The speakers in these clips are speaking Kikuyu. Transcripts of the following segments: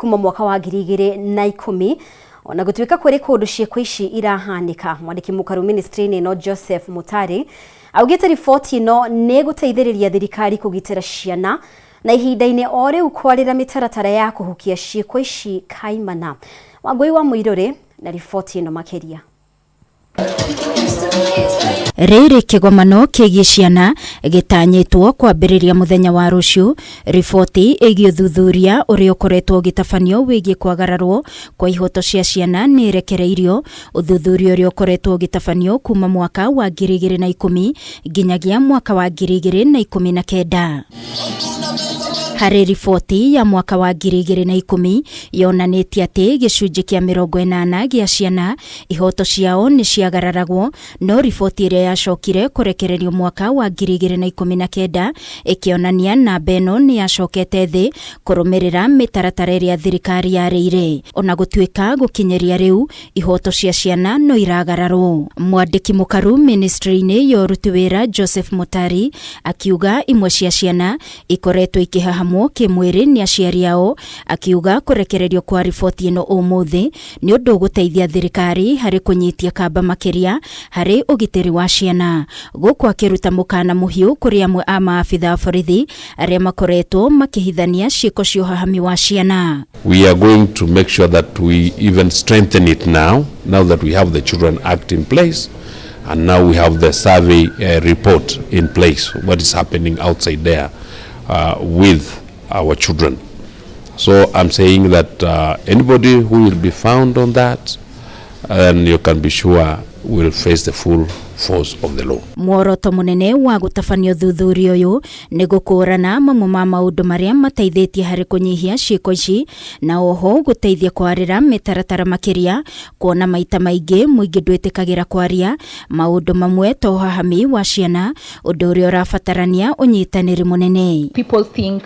Kuma mwaka wa 2010, ona gũtuĩka kũrĩ kũndũ ciĩko ici irahanĩka. Mwandĩki mũkaru ministry-inĩ ĩno Joseph Mutari augĩte riboti ĩno nĩ ĩgũteithĩrĩria thirikari kũgitĩra ciana na ihinda-inĩ o rĩu kwarĩra mĩtaratara ya kũhukia ciĩko ici kaimana. Wangũi wa Mũirũrĩ na riboti ĩno makĩria. Rĩrĩ kĩgomano kĩgiĩ ciana gĩtanyĩtwo kwambĩrĩria mũthenya wa rũciũ. Riboti ĩgiĩ ũthuthuria ũrĩa ũkoretwo ũgĩtabanio wĩgiĩ kwagararwo kwa ihoto cia ciana nĩ ĩrekereirio. Ũthuthuria ũrĩa ũkoretwo ũgĩtabanio kuma mwaka wa 2010 nginyagia mwaka wa 2019. Harĩ riboti ya mwaka wa 2010 yonanĩtie atĩ gĩcunjĩ kĩa 80 gĩa ciana ihoto ciao nĩ ciagararagwo, no riboti ĩrĩa yacokire kũrekererio mwaka wa 2019 ĩkĩonania namba ĩno nĩ yacokete thĩ kũrũmĩrĩra mĩtaratara ĩrĩa thirikari yarĩire. Ona gũtuĩka gũkinyĩria rĩu ihoto cia ciana no iragararwo. Mwandĩki mũkaru ministry-inĩ ya ũruti wĩra Joseph Mutari akiuga imwe cia ciana ikoretwo ikĩhahamwo kĩmwĩrĩ nĩ aciari ao, akiuga kũrekererio kwa riboti ĩno ũmũthĩ nĩ ũndũ ũgũteithia thirikari harĩ kũnyitia kamba makĩria harĩ ũgitĩri wa ciana. Gũkũ akĩruta mũkana mũhiũ kũrĩ amwe a maabitha a borithi arĩa makoretwo makĩhithania ciĩko cia ũhahami wa ciana. We are going to make sure that we even strengthen it now, now that we have the Children Act in place, and now we have the survey report in place, what is happening outside there with our children. So I'm saying that anybody who will be found on that, then you can be sure will face the full force of the law. Muoroto munene wa gũtabania ũthuthuria ũyũ nĩ gũkũrana mamwe ma maũndũ marĩa mateithĩtie harĩ kũnyihia ciĩko ici na oho gũteithia kwarĩra mĩtaratara makĩria, kuona maita maingĩ mũingĩ ndwĩtĩkagĩra kwaria maũndũ mamwe ta ũhahami wa ciana, ũndũ ũrĩa ũrabatarania ũnyitanĩri mũnene. People think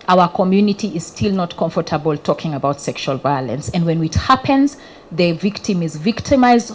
our community is still not comfortable talking about sexual violence. And when it happens, the victim is victimized.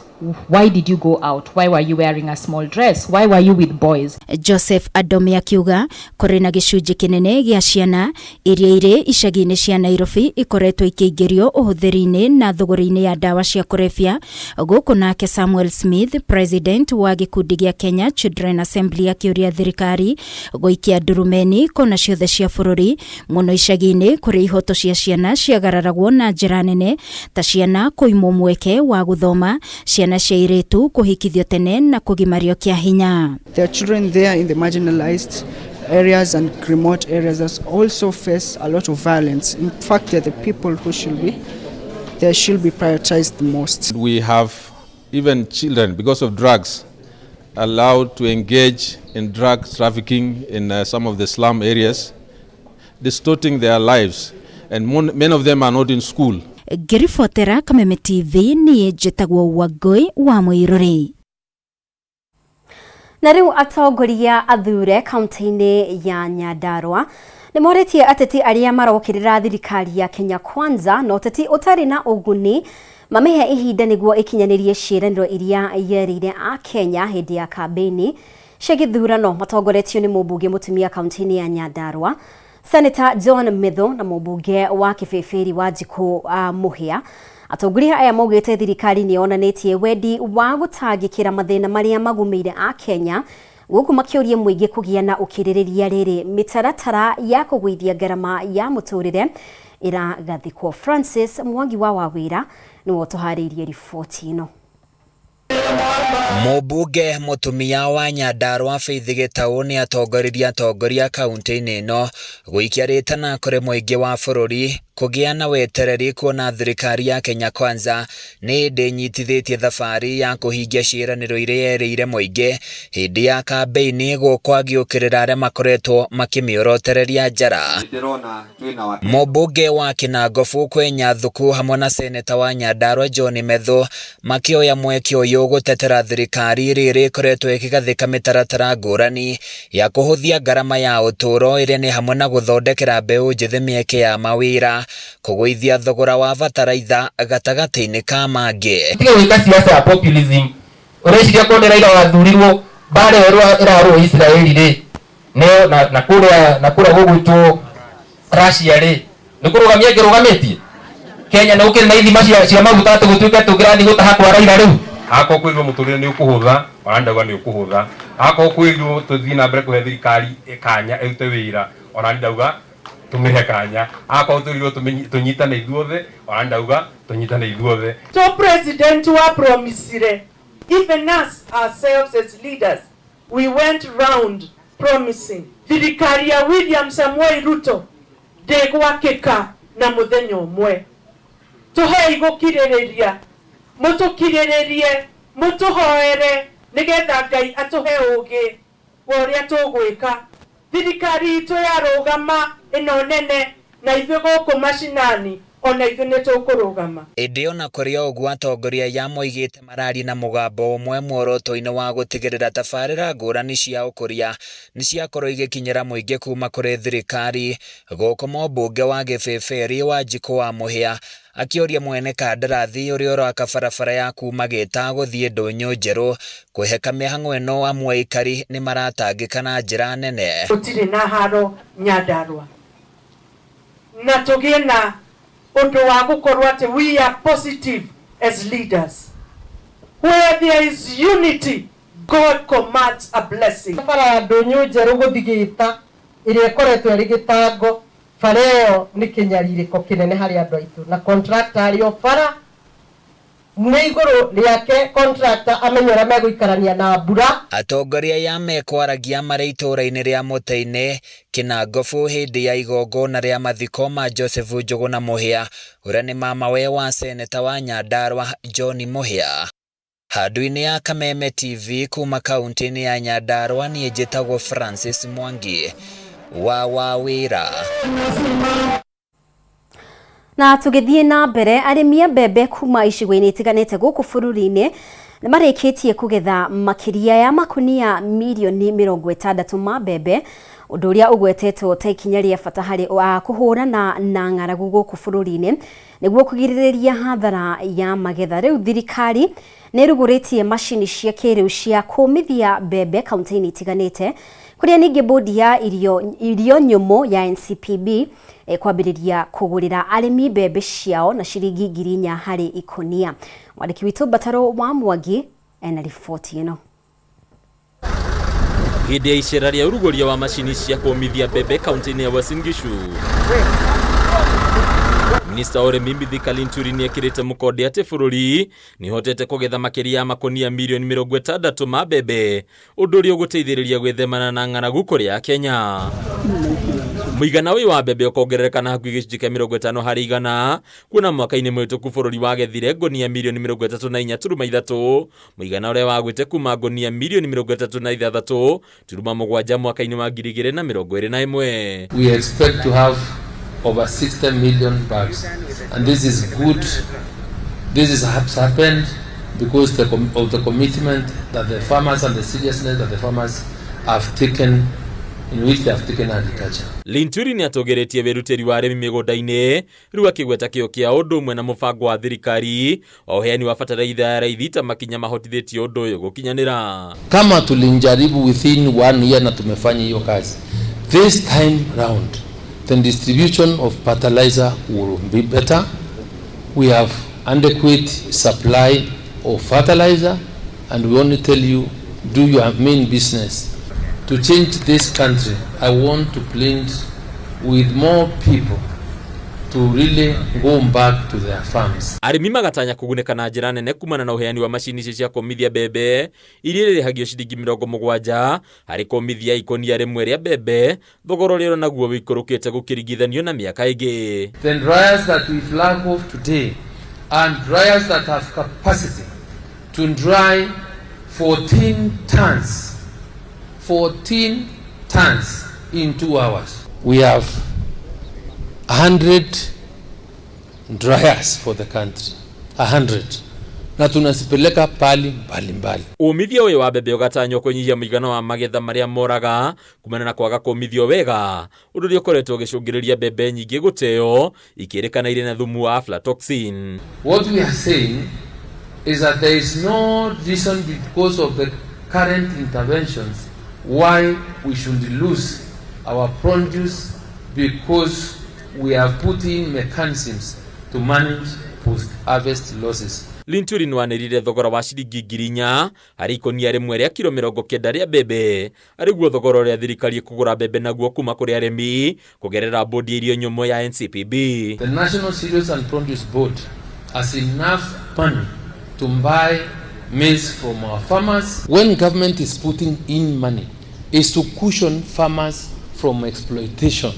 Why did you go out? Why were you wearing a small dress? Why were you with boys? Joseph Adomi akiuga kũrĩ na gĩcunjĩ kĩnene gĩa ciana iria irĩ icagi-inĩ cia Nairobi ikoretwo ikĩingĩrio ũhũthĩri-inĩ na thũgũrĩ-inĩ ya ndawa cia kũrebia. Gũkũ nake Samuel Smith, president wa gĩkundi gĩa Kenya Children Assembly, akĩũria thirikari gũikia ndurumeni kona ciothe cia bũrũri, mũno icagi-inĩ kũrĩa ihoto cia ciana ciagararagwo na njĩra nene, ta ciana kũimwo mweke wa gũthoma, ciana cia airĩtu kũhikithio tene na kũgimario kĩa hinya. There are children there in the marginalized areas and remote areas that also face a lot of violence. In fact, they're the people who they should be prioritized the most. We have even children, because of drugs, allowed to engage in drug trafficking in some of the slum areas, distorting their lives, and many of them are not in school. Ngĩribotera Kameme TV, niĩ njĩtagwo Wangũi wa Mũirũrĩ. Na rĩu atongoria athure kaunti-inĩ ya Nyandarua nĩ morĩtie ateti arĩa marokĩrĩra thirikari ya Kenya Kwanza na ũteti ũtarĩ na ũguni mamĩhe ihinda nĩguo ĩkinyanĩrie ciĩranĩro iria yerĩire a Kenya hĩndĩ ya kambĩini cia gĩthurano. Matongoretio nĩ mũmbunge mũtumia kaunti-inĩ ya Nyandarua Senator John Methu na mũmbunge wa Kĩbĩbĩri Wanjikũ Mũhĩa. Atongoria aya maugĩte thirikari nĩ yonanĩtie wendi wa gũtangĩkĩra mathĩna marĩa magũmĩire a Kenya, gũkũ makĩũria mũingĩ kũgĩa na ũkirĩrĩria rĩrĩ mĩtaratara ya kũgũithia ngarama ya mũtũrĩre ĩragathĩkwo. Francis Mwangi wa Wawĩra nĩwe ũtũharĩirie riboti ĩno. Mũmbunge mũtumia wa Nyandarua Faith Gĩtaũ nĩ atongoririe atongoria kaunti-inĩ ĩno gũikia rĩtana kũrĩ mũingĩ wa bũrũri kũgĩa na wetereri, kuona thirikari ya Kenya Kwanza nĩ hĩndĩ ĩnyitithĩtie thabarĩ ya kũhingia ciĩranĩro iria yerĩire mũingĩ hĩndĩ ya kambĩini, gũkũ agĩũkĩrĩra arĩa makoretwo makĩmĩorotereria njara. Mũmbunge wa Kinangofu Kwenya Thuku hamwe na seneta wa Nyandarua John Methu makĩoya mweke ũyũ gũtetera thirikari rĩrĩ ĩkoretwo ĩkĩgathĩka mĩtaratara ngũrani ya kũhũthia ngarama ya ũtũũro, ĩrĩa nĩ hamwe na gũthondekera mbeũ njĩthĩ mĩeke ya mawĩra, kũgũithia thogora wa bataraitha, gatagatĩ-inĩ ka mangĩ. Tige gwĩka siasa ya populism. Ũreciria korwo nĩ Raila wathurirwo, mbara ĩyo ĩrarũo Israeli rĩ, nĩyo na kũrĩa gũgwĩtwo Russia rĩ, nĩ kũrũgamia ĩngĩrũgamĩtie? Kenya nä gå kä na ithima cia maguta atä gå tuä ke tå kä rathiä gå taha kwa Raila rä u. Akorwo kwĩrirwo mũtũrĩre nĩ ũkũhũtha, ona ndauga nĩ ũkũhũtha. Akorwo kwĩrirwo tũthiĩ na mbere kũhe thirikari kanya ĩrute wĩra, ona ndauga tũmĩhe kanya. Akorwo twĩrirwo tũnyitane ithuothe, ona ndauga tũnyitane ithuothe. To president wa promisire, even us ourselves as leaders, we went round promising. Thirikari ya William Samoei Ruto ndĩgwakĩka na mũthenya ũmwe. Tũhei gũkirĩrĩria, mũtũkirĩrĩrie, mũtũhoere nĩgetha Ngai atũhe ũgĩ wa ũrĩa tũgwĩka. Thirikari itũ yarũgama ĩno nene na ithuĩ gũkũ macinani ona ithuĩ nĩ tũkũrũgama. Ĩndĩ ona kũrĩ o ũguo, atongoria aya moigĩte mararia na mũgambo ũmwe muoroto-inĩ wa gũtigĩrĩra tabarĩra ngũrani cia ũkũria nĩ ciakorwo igĩkinyĩra mũingĩ kuma kũrĩ thirikari. Gũkũ mũmbunge wa Gĩbĩbĩri Wanjikũ wa Mũhĩa akĩũria mwene kandarathi ũrĩa ũraka barabara ya kuma Gĩta gũthiĩ Ndũnyũ Njerũ kwĩheka mĩhang'o ĩno, amu aikari nĩ maratangĩka na njĩra nene. Gũtirĩ na haro Nyandarua, na tũgĩe na ũndũ wa gũkorwo atĩ we are positive as leaders. Where there is unity, God commands a blessing. Bara ya Ndũnyũ Njerũ gũthiĩ Gĩta ĩrĩa ĩkoretwo ĩrĩ gĩtango, bara ĩyo nĩ kĩnyarirĩko kĩnene harĩ andũ aitũ, na contractor arĩ o bara nĩ igũrũ rĩake contractor amenye ũrĩa megũikarania na mbura. Atongoria aya mekwaragia marĩ itũũra-inĩ rĩa Mũtĩ-inĩ, Kĩnangobu, hĩndĩ ya igongona rĩa mathiko ma Joseph Njũgũna Mũhĩa, ũrĩa nĩ mamawe wa seneta wa Nyandarua John Mũhĩa. Handũ-inĩ ya Kameme TV kuma kaunti-inĩ ya Nyandarua, niĩ njĩtagwo Francis Mwangi wa Wawĩra. Na tũgĩthiĩ na mbere, arĩmi a mbembe kuma icigo-inĩ itiganĩte gũkũ bũrũri-inĩ nĩ marĩkĩtie kũgetha makĩria ya makunia mirioni 60 ma mbembe, ũndũ ũrĩa ũgwetetwo ta ikinya rĩa bata harĩ wa kũhũrana na ng'aragu gũkũ bũrũri-inĩ nĩguo kũgirĩrĩria hathara ya magetha. Rĩu thirikari nĩ ĩrugũrĩtie macini cia kĩrĩu cia kũmithia mbembe kaunti-inĩ itiganĩte, kũrĩa ningĩ bodi ya irio nyũmũ ya NCPB kwambĩrĩria kũgũrĩra arĩmi mbembe ciao na ciringi 4,000 harĩ ikũnia. Mwandĩki witũ Mbataro wa Mwangi ena riboti ĩno. Hĩndĩ ya icera rĩa ũrugũria wa macini cia kũmithia mbembe kaunti-inĩ ya Uasin Gishu, Minista wa ũrĩmi Mithika Linturi nĩ ekĩrĩte mũkonde atĩ bũrũri nĩ ũhotete kũgetha makĩria ya makonia mirioni 60 ma mbembe, ũndũ ũrĩa ũgũteithĩrĩria gwĩthemana na ng'aragu kũrĩa Kenya. Mũigana ũyũ wa mbembe ũkongerereka na hakuhĩ 50% kuona mwaka-inĩ mũhĩtũku bũrũri wagethire ngonia mirioni 34.3, mũigana ũrĩa wagwĩte kuma ngonia mirioni 36.7 mwaka-inĩ wa 2021. We expect to have over 60 million bags, and this is good. This is has happened because of the commitment that the farmers and the seriousness that the farmers have taken, in which they have taken agriculture. Linturi nĩ atũgĩrĩtie wĩrutĩri wa arĩmi mĩgũnda-inĩ, rĩu akĩgweta kĩo kĩa ũndũ ũmwe na mũbango wa thirikari wa ũheani wa bataraitha ya raithi ta makinya mahotithĩtie ũndũ ũyũ gũkinyanĩra. Kama tulijaribu within one year na tumefanya hiyo kazi, this time round the distribution of fertilizer will be better. We have adequate supply of fertilizer, and we only tell you, do your main business. To change this country, I want to blend with more people to really go back to their farms. Arĩmi magatanya kũgunĩka na njĩra nene kumana na ũheani wa macini ici cia kũmithia mbembe iria irĩhagio ciringi 70 harĩ kũmithia ikũnia rĩmwe rĩa mbembe, thogora ũrĩa naguo wĩikũrũkĩte gũkĩringithanio na mĩaka ĩngĩ. The dryers that we flag off today are dryers that have capacity to dry 14 tons, 14 tons in 2 hours. We have 100 dryers for the country, 100, na tunazipeleka pali mbalimbali. Umithio ũyũ wa mbembe ũgatanywo kũnyihia mũigana wa magetha marĩa moraga kumana na kwaga kũmithio wega, ũndũ ũrĩa ũkoretwo ũgĩcũngĩrĩria mbembe nyingĩ gũteo ikĩrĩkana irĩ na thumu wa aflatoxin. What we are saying is that there is no reason, because of the current interventions, why we should lose our produce, because we are putting mechanisms To manage post-harvest losses. Linturi nĩwanĩrĩire thogora wa ciringi 4,000 harĩ ikũnia rĩmwe rĩa kiro 90 rĩa mbembe arĩguo thogora ũrĩa thirikari ĩkũgũra mbembe naguo kuma kũrĩ arĩmi kũgerera bodi ya irio nyũmũ ya NCPB. The National Cereals and Produce Board has enough money to buy maize from our farmers. When government is putting in money, is to cushion farmers from exploitation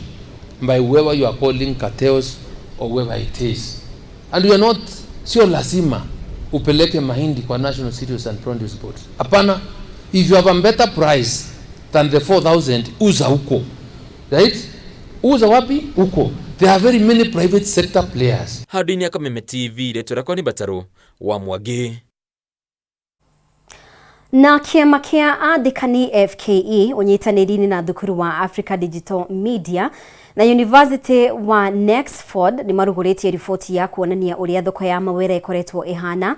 by whoever you are calling cartels or whoever it is. And we are not, sio lazima upeleke mahindi kwa National Cereals and Produce Board. Hapana, if you have a better price than the 4,000, uza huko. Right? Uza wapi? Huko. There are very many private sector players. Handũ-inĩ ya Kameme TV, rĩtwa rĩakwa nĩ Mbatarũ wa Mwangi. Na kĩama kĩa andĩkani FKE ũnyitanĩri-inĩ na thukuru wa Africa Digital Media na University wa Nexford nĩ marugũrĩtie riboti ya kuonania ũrĩa thoko ya mawĩra ĩkoretwo ĩhana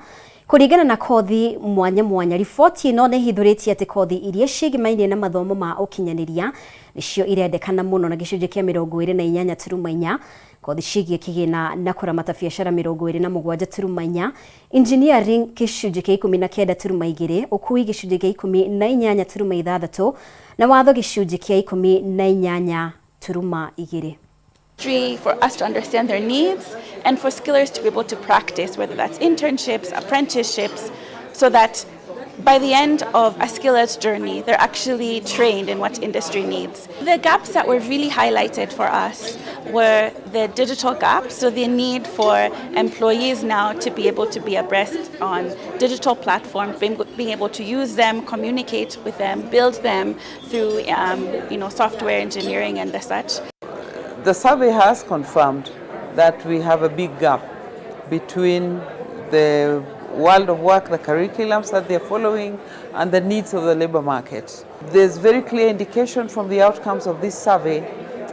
kũringana na kothi mwanya mwanya. Riboti ĩno nĩ ĩhithũrĩtie atĩ kothi iria ciĩgĩmainie na mathomo ma ũkinyanĩria nĩcio irendekana mũno na gĩcunjĩ kĩa 28.4, kothi ciĩgiĩ kĩgĩna na kũramata biacara 27.4, engineering gĩcunjĩ kĩa 19.2, ũkui gĩcunjĩ kĩa 18.6 na watho gĩcunjĩ kĩa 18.2. For us to understand their needs and for skillers to be able to practice, whether that's internships, apprenticeships, so that by the end of a skiller's journey, they're actually trained in what industry needs. The gaps that were really highlighted for us were the digital gap, so the need for employees now to be able to be abreast on digital platforms, being able to use them, communicate with them, build them through software engineering and the such. The survey has confirmed that we have a big gap between the world of work, the curriculums that they're following, and the needs of the labor market. There's very clear indication from the outcomes of this survey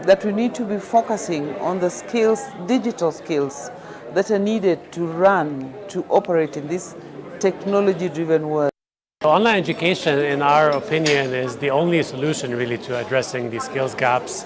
that we need to be focusing on the skills, digital skills, that are needed to run, to operate in this technology-driven world. Online education, in our opinion, is the only solution really to addressing these skills gaps,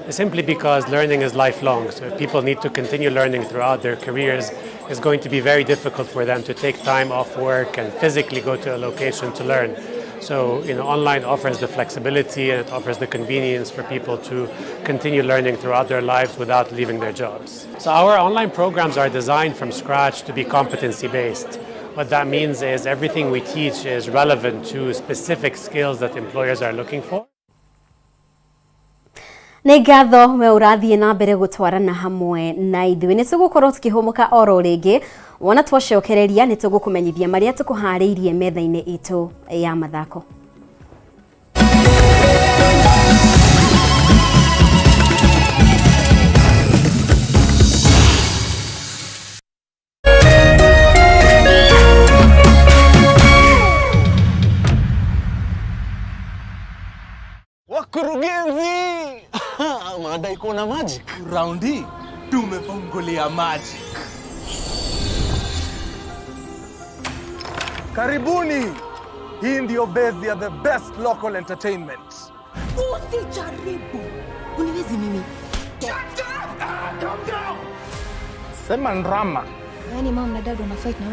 simply because learning is lifelong. So if people need to continue learning throughout their careers, it's going to be very difficult for them to take time off work and physically go to a location to learn. So, online offers the flexibility and it offers the convenience for people to continue learning throughout their lives without leaving their jobs. So our online programs are designed from scratch to be competency-based. What that means is everything we teach is relevant to specific skills that employers are looking for. Nĩ ngatho we ũrathiĩ na mbere gũtwarana hamwe na ithuĩ. Nĩ tũgũkorwo tũkĩhũmũka oro rĩngĩ, wona twacokereria nĩ tũgũkũmenyithia marĩa tũkũharĩirie metha-inĩ itũ ya mathako. Wakurugenzi wanadai kuona magic. Raundi tumefungulia magic. Karibuni. Hii ndio base ya the best local entertainment. Usijaribu. Uniwezi mimi. Shut up! Ah, calm down. Sema ndrama. Yaani mom na dad wana fight na